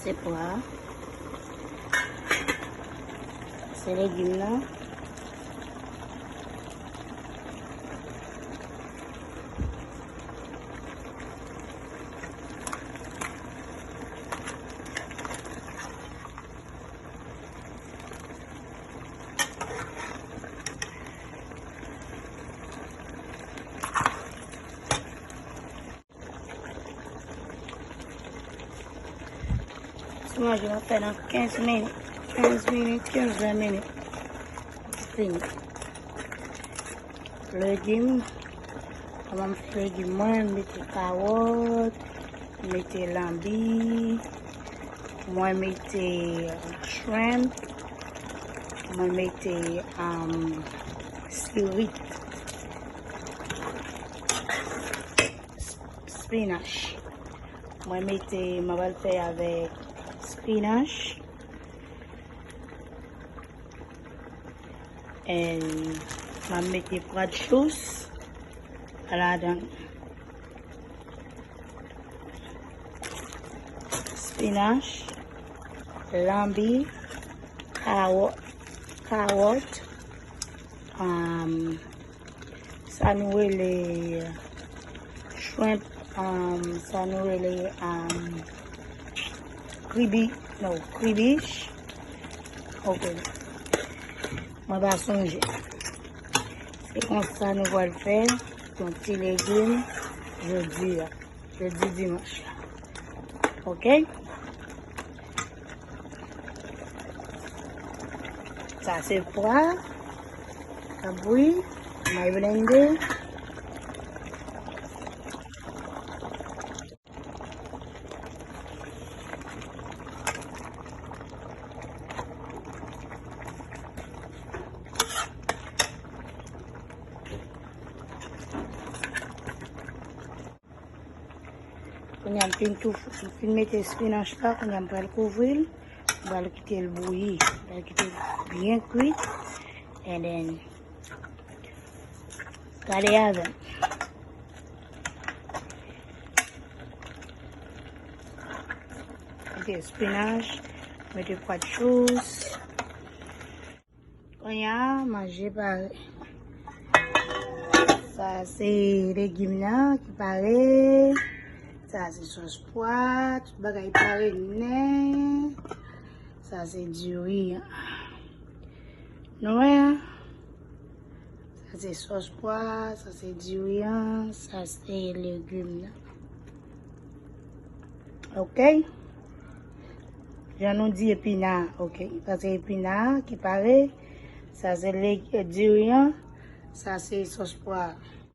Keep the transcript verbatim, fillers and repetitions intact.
Se pwa. Se legim nan. Ti manje m ap fè nan kenz minit. Kenz minit, kenz, ven minit. Fini. Legim. Kòman m fè legim mwen, m mete kawòt, m mete lanbi, mwen mete, euh, shrimp, mwen mete, um, sirit. Spinach. Mwen mete, mwen pral fè avèk spinach. And mwen mete pwa de chous ladan. Spinach, lanbi, kawòt, kawòt, um, sa nou rele shrimp, um, sa nou rele, um, kribi, no, kribish. Ok. Mwen pa sonje. Se konsa nou pral fè yon ti legim jodi a. Jodi dimanch la. Ok? Sa se pwa k ap bouyi, may blende. Kounye a m fin tou, m fin mete spinach la, kounye a m pral kouvri l, m pral kite l bouyi, m pral kite l byen kwit, and then gade avè m. Mete spinach, mete pwa de chous. Kounye a, manje pare. Sa se legim nan ki pare. Sa se sòs pwa, tout bagay pare nèt. Sa se diri an. Nou wè? Sa se sòs pwa, sa se diri an, sa se legim nan. Ok? Jan nou di epina, ok? Sa se epina ki pare, sa se le-, diri an, sa se sòs pwa.